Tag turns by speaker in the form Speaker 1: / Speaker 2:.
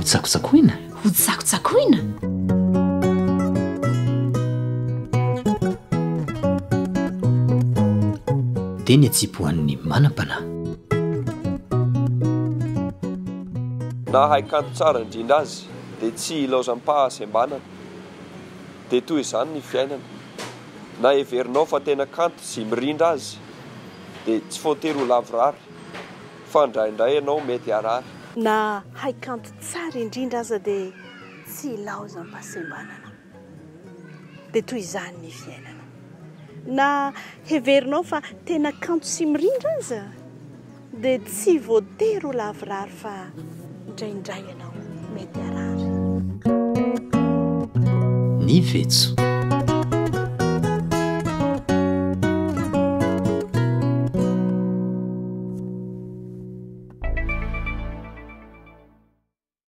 Speaker 1: Hotsakosakoina?
Speaker 2: Hotsakosakoina?
Speaker 1: Dia ny atsipy ho an'ny manam-panahy.
Speaker 3: Na haikanto tsara indrindra azy dia tsy ilaozam-pahasembanana. Dia toy izany ny fiainana. Na heverinao fa tena kanto sy mirindra azy dia tsy voatery ho lavorary fa indraindray ianao mety harary.
Speaker 4: Na haikanto tsara indrindra aza dia tsy ilaozam-pahasembanana. Dia toy izany ny fiainana. Na heverinao fa tena kanto sy mirindra aza dia tsy voatery ho lavorary fa indraindray ianao mety harary.
Speaker 1: Ny vetso.